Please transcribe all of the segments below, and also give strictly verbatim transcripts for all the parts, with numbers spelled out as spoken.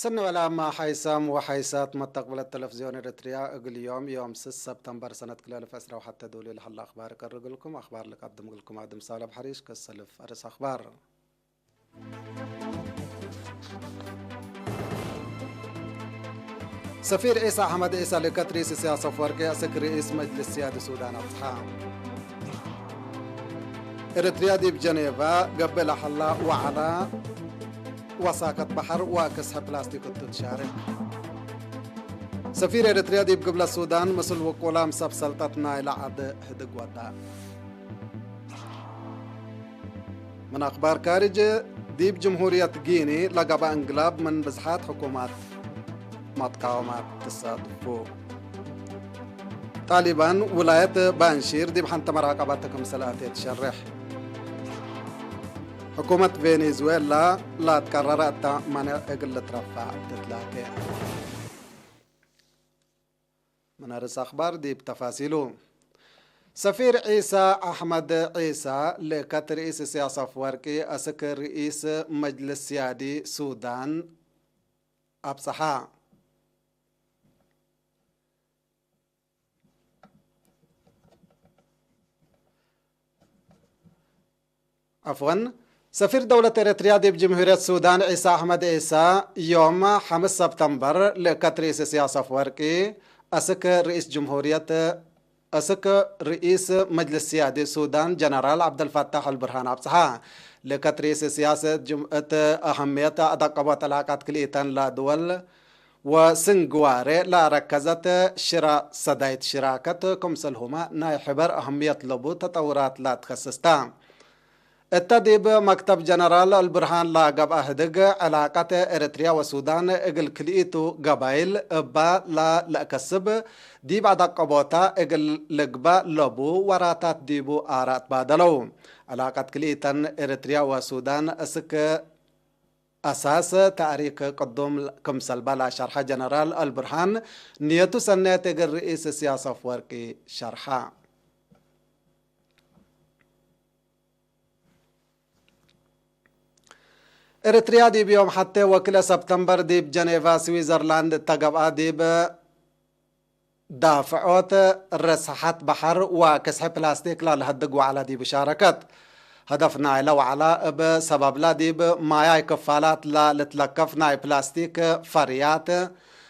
ሰኒ ዕላማ ሓይሳም ወሓይሳት መተቅብለት ተለፍዝዮን ኤረትርያ፣ እግል ዮም፣ ዮም ስስ ሰብተምበር ሰነት ክልኤ አልፍ ዕስራ ወሐተ ዶል ለሀለ አኽባር እቀርግልኩም። አኽባር ልቀድም እግልኩም አድም ሳልሕ ሐሪሽ። ከሰልፍ አርእስ አኽባር። ሰፊር ዒሳ አሕመድ ዒሳ ልከት ርኢስ ኢሳያስ አፍወርቂ አስክ ርኢስ መጅልስ ስያዲ ሱዳን አብጽሐ። ኤረትርያ ዲብ ጀኔቫ ገብእ ለሀላ ወዐላ ወሳከት በሐር ወክስሐ ፕላስቲክ እቱ ትሻርክ። ሰፊር ኤረትርያ ዲብ ግብለት ሱዳን ምስል ውቁላም ሰብ ሰልጠት ናይለ ዐድ ህድግ ወዳ። ምን አኽባር ካርጅ፣ ዲብ ጅምሁርየት ጊኒ ለገብአ እንግላብ ምን ብዝሓት ሕኩማት መትቃወማት ትሳትፉ። ጣሊባን ውላየት ባንሺር ዲብ ሐንተ መራቀበት ክምሰል አቴ ትሸሬሕ። ሕኩመት ቬኔዙዌላ ላትቀረረ እተ መኔዕ እግል ልትረፈዕ ትትላኬ። ምን አርእስ አኽባር ዲብ ተፋሲሉ። ሰፊር ዒሳ አሕመድ ዒሳ ልእከት ርኢስ ኢሳያስ አፍወርቂ አስክ ርኢስ መጅልስ ስያዲ ሱዳን አብጽሐ። ዐፍወን፣ ሰፊር ደውለት ኤረትርያ ዲብ ጅምሁርየት ሱዳን ዒሳ አሕመድ ዒሳ፣ ዮም ሐምስ ሰብተምበር፣ ልእከት ርኢስ ኢሳያስ አፍወርቂ፣ አስክ ርኢስ ጅምሁርየት፣ አስክ ርኢስ መጅልስ ስያዲ ሱዳን ጀነራል ዐብደልፈታሕ አልቡርሃን አብጽሐ። ልእከት ርኢስ ኢሳያስ ጅም-፣ እት አሀምየት አደቀቦት ዕላቃት ክልኢተን ለድወል ወስንግዋሬ ለአረከዘት ሽራ ሰዳይት ሽራከት ክምሰልሁመ ናይ ሕበር አህምየት ለቡ ተጠውራት ለአትከስስ ተ። እተ ዲብ መክተብ ጀነራል አልብርሃን ለገብአ ህድግ፣ ዕላቀት ኤረትርያ ወሱዳን እግል ክልኢቱ ገባይል እባ ለለአከስብ ዲብ አደቀቦታ እግል ልግበእ ለቡ ወራታት ዲቡ አረ አትባደለው። ዕላቀት ክልኢተን ኤረትርያ ወሱዳን እስክ አሳስ ተእሪክ ቅዱም ክምሰልበ ለሸርሐ ጀነራል አልብርሃን፣ ንየቱ ሰኔት እግል ርኢስ ኢሳያስ አፍወርቂ ሸርሐ። ኤረትርያ ዲብ ዮም ሐቴ ወክልኤ ሰብተምበር ዲብ ጀኔቫ ስዊዘርላንድ እተ ገብአ፣ ዲብ ዳፍዖት ረስሐት በሐር ወክስሒ ፕላስቲክ ለልሀድግ ወዐለ ዲቡ ሻረከት። ሀደፍ ናይለ ወዐለ እብ ሰበብለ ዲብ ማያይ ክፋላት ለልትለከፍ ናይ ፕላስቲክ ፈርያት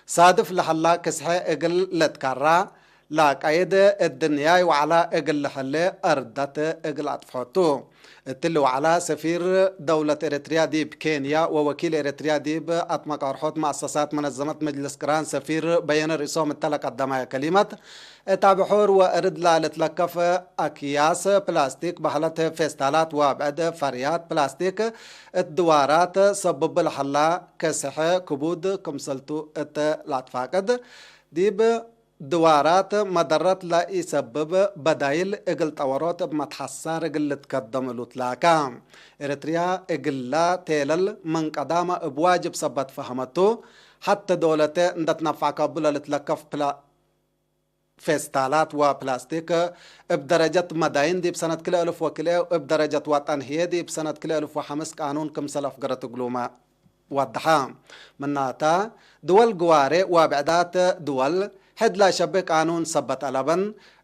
ሳድፍ ለሀላ ክስሒ እግል ልትከራ፣ ለቀይድ እድንያይ ወዐለ እግል ለሀሌ አርደት እግል አጥፍሖቱ። እትሊ ወዐለ ሰፊር ደውለት ኤረትርያ ዲብ ኬንያ ወወኪል ኤረትርያ ዲብ አትመቃርሖት መአሰሳት መነዘመት መጅልስ ቅራን ሰፊር በየነ ርእሶም እተ ለቀደማየ ከሊመት፣ እት አብሑር ወእርድ ለልትለከፍ አክያስ ፕላስቲክ፣ በህለት ፌስታላት ወብዕድ ፈርያት ፕላስቲክ እት ድዋራት ሰብቡ ለሀላ ከስሐ ክቡድ ክምሰልቱ እት ለአትፋቅድ፣ ዲብ ድዋራት መደረት ለኢሰብብ በዳይል እግል ጠወሮት እብ መትሐሳር እግል ልትከደም እሉ ትላካ። ኤረትርያ እግላ ቴለል ምን ቀዳመ እብ ዋጅብ ሰበት ፈሀመቱ፣ ሐተ ዶለተ እንደ ትነፈዕ ከቡ ለልትለከፍ ፕላ-፣ ፌስታላት ወፕላስቲክ እብ ደረጀት መዳይን ዲብ ሰነት ክልኤ አልፍ ወክልኤ፣ እብ ደረጀት ወጠን ህዬ ዲብ ሰነት ክልኤ አልፍ ወሐምስ ቃኑን ክምሰል አፍገረት እግሉመ። ወደሐ። ምናተ፣ ድወል ግዋሬ ወብዕዳት ድወል ሕድ ለሸቤ ቃኑን ሰበት አለበን፣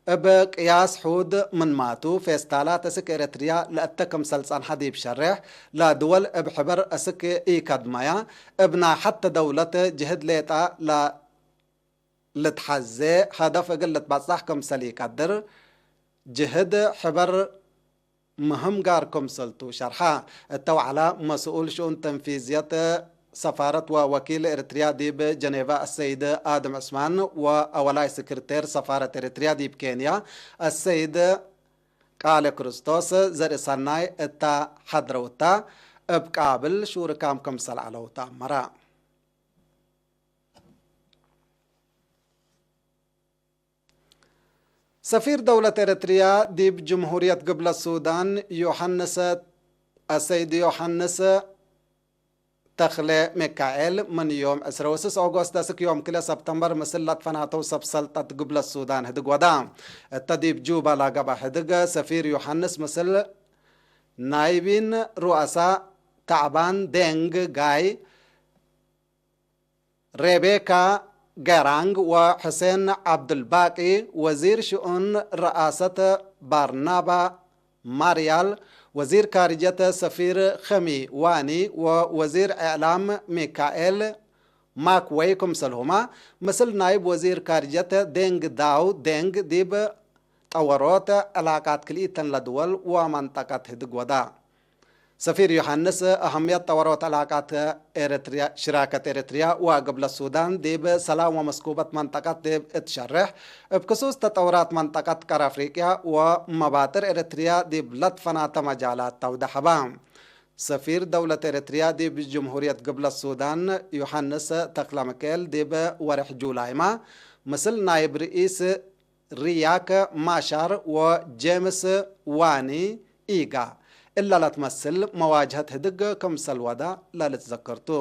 እብ ቅያስ ሑድ ምንማቱ፣ ፌስታላት እስክ ኤረትርያ ለእተ ክምሰል ጸንሐ ዲብ ሸሬሕ፣ ለድወል እብ ሕበር እስክ ኢከድመያ፣ እብ ናይ ሐተ ደውለት ጅህድ ሌጠ ለ-፣ ልትሐዜ ሀደፍ እግል ልትበጸሕ ክምሰል ኢቀድር፣ ጅህድ ሕበር ምህም ጋር ክምሰልቱ ሸርሐ። እተ ወዐለ መስኡል ሽኡን ተንፊዝየት ሰፋረት ወወኪል ኤረትርያ ዲብ ጀኔቫ አሰይድ አድም ዕስማን ወአወላይ ስክርቴር ሰፋረት ኤረትርያ ዲብ ኬንያ አሰይድ ቃለ ክርስቶስ ዘርእሰናይ እተ ሐድረውታ እብ ቃብል ሹርካም ክምሰል ዐለው ተአመረ። ሰፊር ደውለት ኤረትርያ ዲብ ጅምሁርየት ግብለት ሱዳን ዮሐንስ፣ አሰይድ ዮሐንስ ተኽለ ሚካኤል፣ ምን ዮም ዕስራ ወስስ ኦጎስት እስክ ዮም ክልኤ ሰብተምበር ምስል ለትፈናተው ሰብ ሰልጠት ግብለት ሱዳን ህድግ ወዳ። እተ ዲብ ጁባ ለገብአ ህድግ፣ ሰፊር ዮሐንስ ምስል ናይቢን ሩአሳ ታዕባን ዴንግ ጋይ፣ ሬቤካ ገራንግ ወሑሴን ዐብዱልባቂ፣ ወዚር ሽኡን ረአሰት ባርናባ ማርያል፣ ወዚር ካርጀት ሰፊር ኸሚ ዋኒ ወወዚር እዕላም ሚካኤል ማክወይ ክምሰልሁመ፣ ምስል ናይብ ወዚር ካርጀት ዴንግ ዳው ዴንግ ዲብ ጠወሮት ዕላቃት ክልኢተን ለድወል ወመንጠቀት ህድግ ወዳ። ሰፊር ዮሐንስ፣ አህምየት ጠወሮት ዕላቃት ኤረትርያ፣ ሽራከት ኤረትርያ ወግብለት ሱዳን ዲብ ሰላም ወመስኩበት መንጠቀት ዲብ እት ሸርሕ፣ እብ ክሱስ ተጠውራት መንጠቀት ቀር አፍሪቅያ ወመባጥር ኤረትርያ ዲብ ለትፈናተ መጃላት ተውደሐ በ። ሰፊር ደውለት ኤረትርያ ዲብ ጅምሁርየት ግብለት ሱዳን ዮሐንስ ተክለሚካኤል ዲብ ወርሕ ጁላይመ ምስል ናይብ ርኢስ ሪያክ ማሻር ወጄምስ ዋኒ ኢጋ እለ ለትመስል መዋጅሀት ህድግ ክምሰል ወዳ ለልትዘከር ቱ።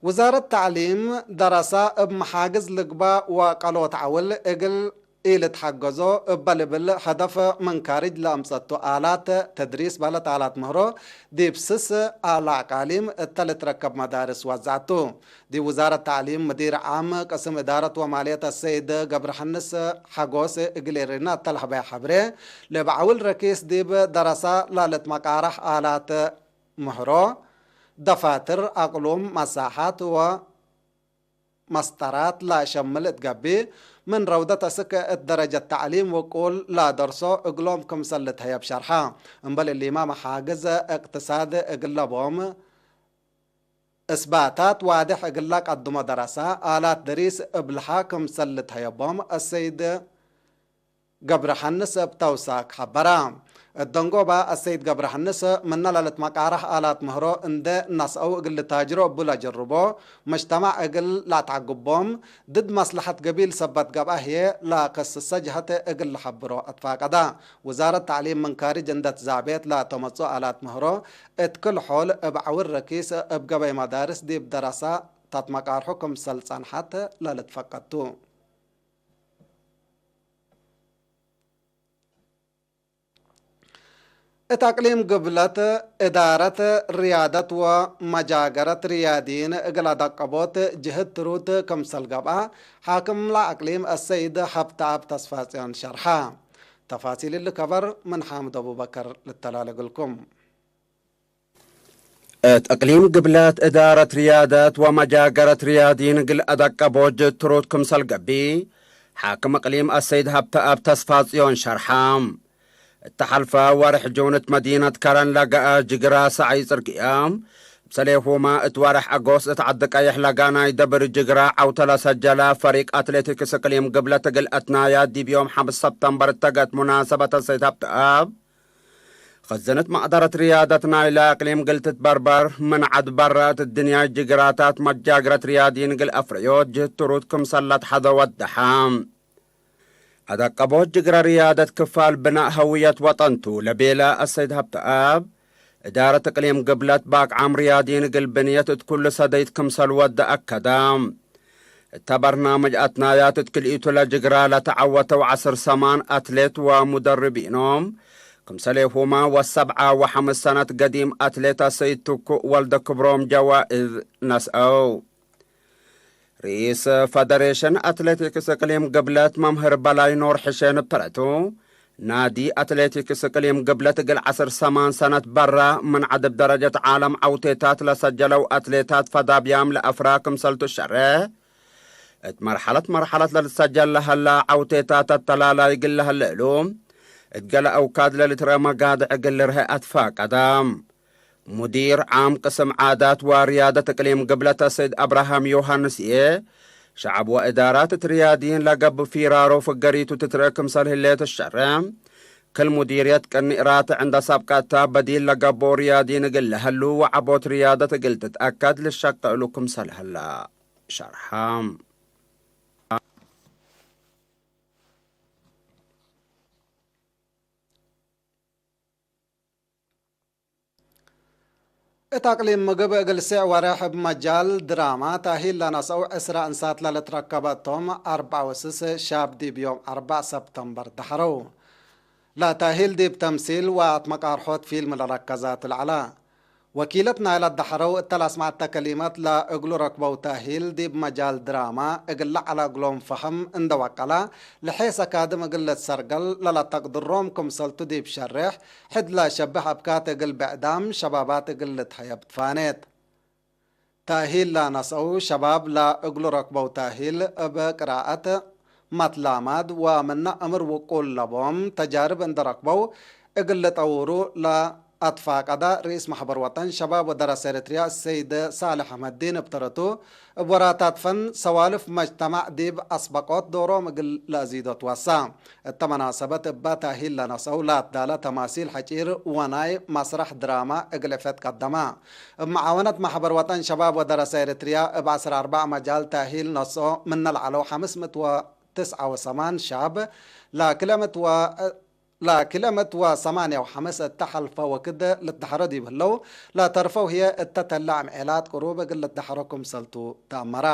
ውዛረት ተዕሊም ደረሳ እብ መሓግዝ ልግባእ ወቀሎት ዐውል እግል ኢልትሐገዞ እበ ልብል ሀደፍ ምን ካርጅ ለአምጸቱ አላት ተድሪስ በለት አላት ምህሮ ዲብ ስስ ለአቃሊም እተ ልትረከብ መዳርስ ወዘዐቱ። ዲብ ውዛረት ተዕሊም ምዲር ዓም ቅስም እዳረት ወማልየት አሰይድ ገብረሐንስ ሐጎስ እግል ኤሪና እተ ለሀበየ ሐብሬ፣ ለእብ ዐውል ረኪስ ዲብ ደረሳ ለልትመቃረሕ አላት ምህሮ፣ ደፋትር፣ አቅሉም፣ መሳሐት ወመስጠራት ለሸምል እት ገብእ፣ ምን ረውደት እስክ እት ደረጀት ተዕሊም ውቁል ለደርሶ እግሎም ክምሰል ልትሀየብ ሸርሐ። እምበል እሊመ መሓግዝ እቅትሳድ እግለ ቦም፣ እስባታት ዋድሕ እግለ ቀድሞ ደረሳ፣ አላት ደሪስ እብልሃ ክምሰል ልትሀየቦም አሰይድ ገብረሐንስ እብ ተውሳክ ሐበረ። እት ደንጎበ አሰይድ ገብረሐንስ፣ ምነ ለልትመቃረሕ አላት ምህሮ እንዴ ነስአው እግል ልታጅሮ እቡ ለጀርቦ መጅተማዕ እግል ለአትዐግቦም፣ ድድ መስለሐት ገቢል ሰበት ገብአ ህዬ ለከስሰ ጀሀት እግል ለሐብሮ አትፋቀደ። ውዛረት ተዕሊም ምን ካርጅ እንዴ ትዛቤት ለተመጽኦ አላት ምህሮ፣ እት ክል ሖል እብ ዐውር ረኪስ እብ ገበይ መዳርስ ዲብ ደረሳ ተትመቃርሖ ክምሰል ጸንሐት ለልትፈቀድ ቱ። እት አቅሊም ግብለት፣ እዳረት ርያደት ወመጃገረት ርያድይን እግል አደቀቦት ጅህድ ትሩድ ክምሰል ገብአ፣ ሓክም ለአቅሊም አሰይድ ሀብተአብ ተስፋጽዮን ሸርሐ። ተፋሲል እሊ ከበር ምን ሓምድ አቡበከር ልተላለ እግልኩም። እት እቅሊም ግብለት እዳረት ርያደት ወመጃገረት ርያዲን እግል አደቀቦ ጅህድ ትሩድ ክምሰል ገብእ፣ ሓክም እቅሊም አሰይድ ሀብተአብ ተስፋጽዮን ሸርሐ። እተ ሐልፈ ወርሕ ጁን እት መዲነት ከረን ለገአ ጅግራ ሰዐይ ጽርግያ፣ እብ ሰሌሁመ እት ወርሕ አጎስት እት ዐዲ ቀይሕ ለገአ ናይ ደብር ጅግራ ዐውተ ለሰጀለ ፈሪቅ አትሌቲክስ እቅሊም ግብለት እግል አትናያ ዲብ ዮም ሐምስ ሰብተምበር እተ ገአት ሙናሰበት አሰይድ ሀብተአብ፣ ኸዝነት መቅደረት ርያደት ናይለ አቅሊም እግል ትትበርበር፣ ምን ዐድ በረ እት እድንያይ ጅግራታት መጃግረት ርያዲን እግል አፍረዮት ጅህድ ትሩድ ክምሰል ለትሐዘ ወደሐ። አደቀቦት ጅግረ ርያደት ክፋል ብናእ ሀውየት ወጠን ቱ ለቤለ አሰይድ ሀብተአብ፣ እዳረት እቅሊም ግብለት በአግዓም ርያዲን እግል ብንየት እት ኩሉ ሰደይት ክምሰል ወደ አከደ። እተ በርናምጅ አትናያት እት ክልኢቱ ለጅግራ ለተዐወተው ዐስር ሰማን አትሌት ወሙደርቢኖም፣ ክምሰሌሁመ ወሰብዓ ወሐምስ ሰነት ገዲም አትሌት አሰይድ ትኩእ ወልደ ክብሮም ጀዋእዝ ነስአው። ርኢስ ፈደሬሽን አትሌቲክስ እቅሊም ግብለት መምህር በላይ ኖር ሕሼን እብ ተረቱ፣ ናዲ አትሌቲክስ እቅሊም ግብለት እግል ዐስር ሰማን ሰነት በራ ምን ዐድ እብ ደረጀት ዓለም ዐውቴታት ለሰጀለው አትሌታት ፈዳብያም ለአፍራ ክምሰል ቱ ሸሬሕ፣ እት መርሐለት መርሐለት ለልትሰጀል ለሀላ ዐውቴታት አተላላይ እግል ለሀለ እሉ፣ እት ገሌ አውካድ ለልትረአ መጋድዕ እግል ልርሀ አትፋቀደ። ሙዲር ዓም ቅስም ዓዳት ወርያደት እቅሊም ግብለት አሰይድ አብርሃም ዮሐንስዬ፣ ሸዐብ ወእዳራት እት ርያዲን ለገብእ ፊራሮ ፍገሪቱ ትትረአ ክምሰል ህሌት ሸሬሕ፣ ክል ሙዲርየት ቅኒ እራትዕ እንደ ሰብቀ እተ በዲል ለገብኦ ርያዲን እግል ለሀሉ ወዐቦት ርያደት እግል ትትአከድ ልሸቀ እሉ ክምሰል ሀላ ሸርሐ። እት አቅሊም ምግብ እግል ሴዕ ወሬሕ እብ መጃል ድራማ ታሂል ለነስአው ዕስረ እንሳት ለልትረከበ እቶም፣ አርበዕ ወስስ ሻብ ዲብ ዮም አርበዕ ሰብተምበር ደሐረው። ለታሂል ዲብ ተምሲል ወአትመቃርሖት ፊልም ለረከዛቱ ለዐላ። ወኪለት ናይለ ደሐረው እተ ለአስመዐተ ከሊመት ለእግሉ ረክበው ታሂል ዲብ መጃል ድራማ እግል ለዐለ እግሎም ፈሀም እንደ ወቀላ፣ ለሔስ አካድም እግል ልትሰርገል ለለተቅድሮም ክምሰልቱ ዲብ ሸሬሕ፣ ሕድ ለሸብሕ አብካት እግል ብዕዳም ሸባባት እግል ልትሀየብ ትፋኔት። ታሂል ለነስአው ሸባብ ለእግሉ ረክበው ታሂል እብ ቅራአት፣ መትላማድ ወምነ እምር ውቁል ለቦም ተጃርብ እንደ ረክበው እግል ልጠውሩ ለአትፋቀደ ርኢስ ማሕበር ወጠን ሸባብ ወደረሰ ኤረትርያ ሰይድ ሳልሕ አሕመዲን እብ ተረቱ፣ እብ ወራታት ፈን፣ ሰዋልፍ መጅተማዕ ዲብ አስበቆት ዶሮም እግል ለአዚዶ ትወሳ። እተ መናሰበት እበ ታሂል ለነስአው ለአትዳለ ተማሲል ሐጪር ወናይ መስረሕ ድራማ እግል ዕፌት ቀደማ። እብ መዓወነት ማሕበር ወጠን ሸባብ ወደረሰ ኤረትርያ እብ ዐስር አርበዕ መጃል ታሂል ነስኦ ምነ ለዐለው ሐምስ ምእት ወትስዐ ወሰማን ሻብ ለክልኤ ምእት ወ-፣ ለክልኤ ምእት ወሰማንያ ወሐምስ እተ ሐልፈ ወክድ ልትደሐሮ ዲብ ህለው፣ ለተርፈው ህዬ እተ ተለ አምዔላት ቅሩብ እግል ልትደሐሮ ክምሰልቱ ተአመረ።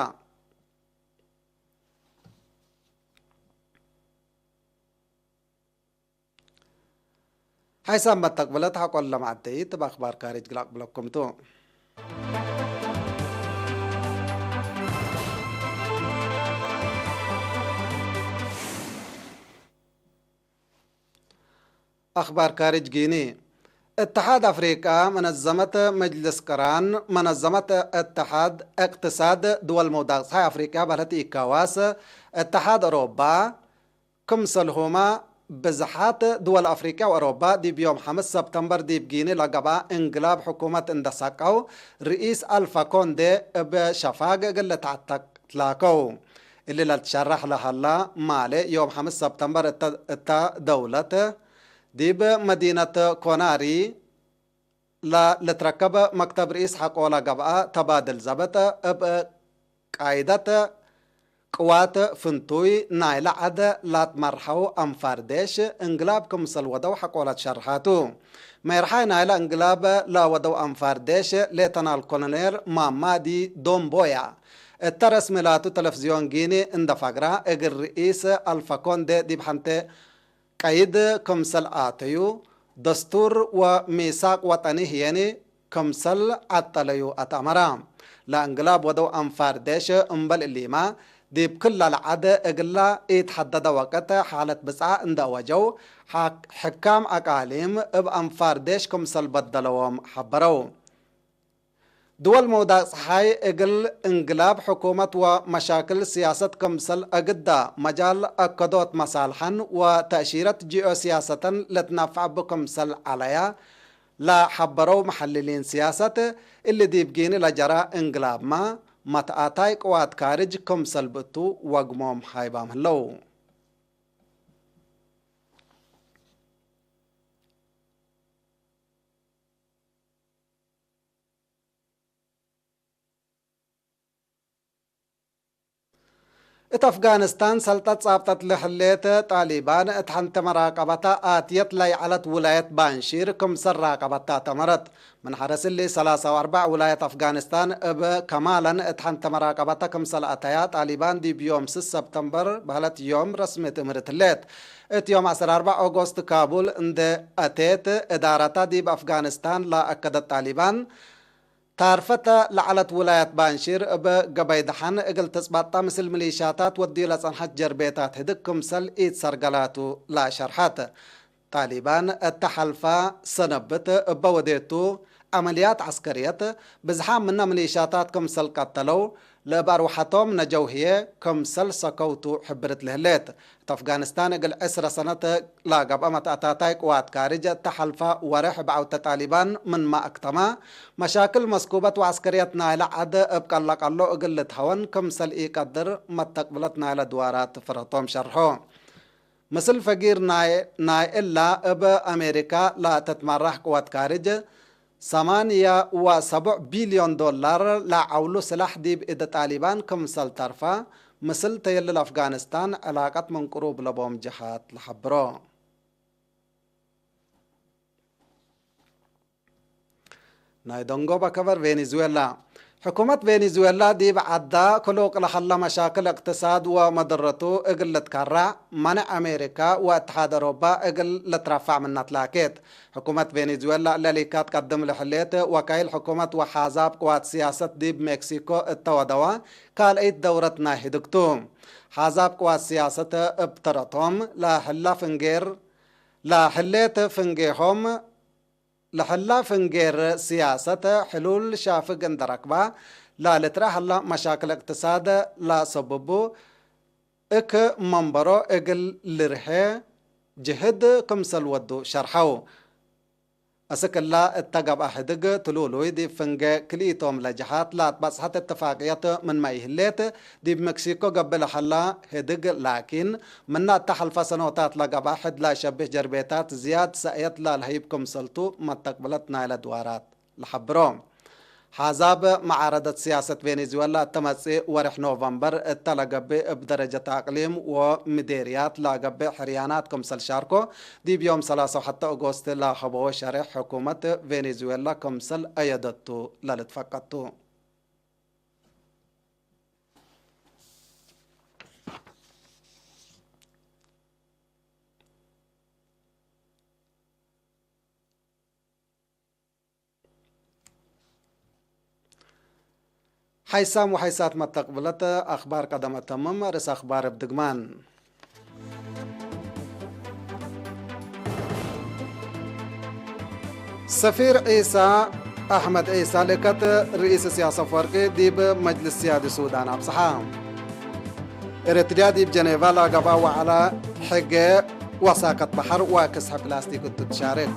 ሐይሳም መተቅብለት ሐቆለ መዐደይት እብ አክባር ካርጅ ግል አቅብለኩም ቱ። አክባር ካርጅ ጊኒ። እትሓድ አፍሪቃ፣ መነዘመት መጅልስ ቅራን፣ መነዘመት እትሓድ እቅትሳድ ድወል መውዳቅ ጸሓይ አፍሪቃ በህለት ኢካዋስ፣ እትሓድ አውሮባ፣ ክምሰልሁመ ብዝሓት ድወል አፍሪቅያ ወአውሮፓ ዲብ ዮም ሐምስ ሰብተምበር ዲብ ጊኒ ለገብአ እንግላብ ሕኩመት እንደ ሰቀው፣ ርኢስ አልፋ ኮንዴ እብ ሸፋግ እግል ልትዐተቅ ትላከው። እሊ ለልትሸረሕ ለሀላ ማሌ፣ ዮም ሐምስ ሰብተምበር እተ፣ እተ ደውለት ዲብ መዲነት ኮናሪ፣ ለልትረከብ መክተብ ርኢስ ሐቆለ ገብአ ተባድል ዘብጥ፣ እብ ቃይደት ቅዋት ፍንቱይ ናይለ ዐድ ላትመርሐው አንፋር ዴሽ እንግላብ ክምሰል ወደው ሐቆለት ሸርሐቱ። መርሓይ ናይለ እንግላብ ለወደው አንፋር ዴሽ ሌተናል ኮሎኔል ማማዲ ዶምቦያ እተ ረስሚ ላቱ ተለፍዝዮን ጊኒ እንደ ፈግራ፣ እግል ርኢስ አልፋ ኮንዴ ዲብ ሐንቴ ቀይድ ክምሰል አተዩ፣ ደስቱር ወሚሳቅ ወጠኒ ህዬኒ ክምሰል ዐጠለዩ አትአመራ። ለእንግላብ ወደው አንፋር ዴሽ እምበል እሊመ፣ ዲብ ክለ ለዐድ እግለ ኢትሐደደ ወቅት ሓለት ብጽዓ እንደ አወጀው፣ ሐ-፣ ሕካም አቃሊም እብ አንፋር ዴሽ ክምሰል በደለዎም ሐበረው። ድወል መውዳቅ ጸሓይ እግል እንግላብ ሕኩመት ወመሻክል ስያሰት ክምሰል አግዳ፣ መጃል አከዶት መሳልሐን ወተእሺረት ጂኦስያሰተን ልትነፈዕ እቡ ክምሰል ዐለያ ለሐበረው መሐልሊን ስያሰት፣ እሊ ዲብ ጊኒ ለጀራ እንግላብመ፣ መትአታይ ቅዋት ካርጅ ክምሰል ብእቱ ወግሞም ሃይባም ህለው። እት አፍጋኒስታን ሰልጠት ጻብጠት ለህሌት ጣሊባን፣ እት ሐንተ መራቀበታ አትየት ለይዐለት ውላየት ባንሺር ክምሰል ራቀበታ ተመረት። ምን ሐረስ እሊ፣ ሰላሳ ወአርበዕ ውላየት አፍጋኒስታን እብ ከማለን እት ሐንተ መራቀበታ ክምሰል አተያ፣ ጣሊባን ዲብ ዮም ስስ ሰብተምበር በህለት ዮም ረስሚ ትእምርት ህሌት። እት ዮም ዐስር አርበዕ ኦጎስት ካቡል እንዴ አቴት፣ እዳረታ ዲብ አፍጋኒስታን ለአከደት ጣሊባን፣ ታርፈተ ለዐለት ውላየት ባንሺር እብ ገበይ ደሐን እግል ትጽበጠ ምስል ሚሊሻታት ወድዩ ለጸንሐት ጀርቤታት ህድግ ክምሰል ኢትሰርገላቱ ለሸርሐት። ጣሊባን እተ ሐልፈ ሰነብት እበ ወዴቱ ዐመልያት ዐስከርየት ብዝሓም ምነ ሚሊሻታት ክምሰል ቀተለው፣ ለእብ አርወሐቶም ነጀው ህዬ ክምሰል ሰከውቱ ሕብርት ለህሌት። እት አፍጋኒስታን እግል ዕስረ ሰነት ለገብአ መትአታታይ ቅዋት ካርጅ እተ ሐልፈ ወሬሕ እብ ዐውተ ጣሊባን ምንመ አክተመ፣ መሻክል መስኩበት ወዐስከርየት ናይለ ዐድ እብ ቀለቀሎ እግል ልትሀወን ክምሰል ኢቀድር መተቅብለት ናይለ ድዋራት ፍረቶም ሸርሖ። ምስል ፈጊር ናይ፣ ናይ እላ እብ አሜሪካ ለትትመራሕ ቅወት ካርጅ፣ ሰማንያ ወሰቡዕ ቢልዮን ዶላር ለዐውሉ ስላሕ ዲብ እድ ጣሊባን ክምሰል ተርፈ፣ ምስል ተየልል አፍጋኒስታን ዕላቀት ምን ቅሩብ ለቦም ጀሃት ለሐብሮ። ናይ ደንጎበ ከበር ቬኔዙዌላ። ሕኩመት ቬኔዙዌላ ዲብ ዐዳ ክሉቅ ለሀለ መሻክል እቅትሳድ ወመደረቱ እግል ልትከረዕ፣ መኔዕ አሜሪካ ወእትሓድ አውሮፓ እግል ልትረፈዕ ምነ ትላኬት። ሕኩመት ቬኔዙዌላ ለሊካት ቀድም ለህሌት ወካይል ሕኩመት ወሓዛብ ቅዋት ስያሰት ዲብ ሜክሲኮ እተ ወደወ ካልአይት ደውረት ናይ ህድግ ቱ። ሓዛብ ቅዋት ስያሰት እብ ተረቶም ለህላ ፍንጌር፣ ለህሌት ፍንጌሆም ለሐላ ፍንጌር ስያሰት ሕሉል ሻፍግ እንደ ረክባ፣ ላልትረ ሀላ መሻክል እቅትሳድ ለሰብቡ እክ መንበሮ እግል ልርሄ ጅህድ ክምሰል ወዱ ሸርሐው። አስክ እላ እተ ገብአ ህድግ ትሉሉይ ዲብ ፍንጌ ክልኢቶም ለጀሃት ለአትበጽሐት እትፋቅየት ምንመ ኢህሌት፣ ዲብ ሜክሲኮ ገብእ ለሀላ ህድግ ላኪን፣ ምነ እተ ሐልፈ ሰኖታት ለገብአ ሕድ ለሸብህ ጀርቤታት ዝያድ ሰእየት ላልሀይብ ክምሰልቱ መተቅብለት ናይለ ድዋራት ለሐብሮ። ሓዛብ መዓረደት ስያሰት ቬኔዙዌላ እተ መጽእ ወርሕ ኖቨምበር እተ ለገብእ እብ ደረጀት አቅሊም ወምዴርያት ለገብእ ሕርያናት ክምሰል ሻርኮ፣ ዲብ ዮም ሰላሳ ወሐተ ኦጎስት ለሀበዎ ሸሬሕ ሕኩመት ቬኔዙዌላ ክምሰል አየደቱ ለልትፈቀድ ቱ። ሓይሳም ወሓይሳት መተቅብለት አኽባር ቀደም አተምም። ርእስ አኽባር እብ ድግማን። ሰፊር ዒሳ አሕመድ ዒሳ ልእከት ርኢስ እስያስ አፍወርቂ ዲብ መጅልስ ስያዲ ሱዳን አብጽሐ። ኤረትርያ ዲብ ጀኔቫ ለገብአ ወዐለ ሕጌ ወሳከት በሐር ወክስሐ ፕላስቲክ እቱ ትሻርክ።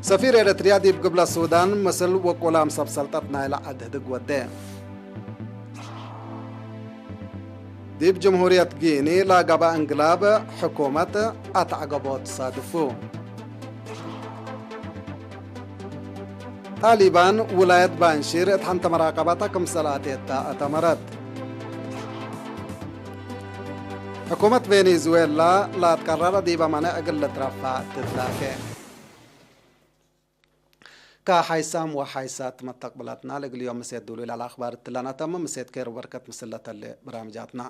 ሰፊር ኤረትርያ ዲብ ግብለት ሱዳን ምስል ውቁላም ሰብ ሰልጠት ናይለ ዐድ ህድግ ወዴ። ዲብ ጅምሁርየት ጊኒ ለገብአ እንግላብ ሕኩመት አትዐገቦት ሳድፉ። ጣሊባን ውላየት ባንሺር እት ሐንተ መራቀበተ ክምሰል አቴት አተመረት። ሕኩመት ቬኔዙዌላ ለአትቀረረ ዲበ መኔዕ እግል ልትረፈዕ ትትላኬ። ከሓይሳም ወሓይሳት መተቅብላትና ለእግል ዮም ምሴት ዱሉይ ለአኽባር እትለን አተምም። ምሴት ኬር ወበርከት ምስል ለተሌ በራምጃትና።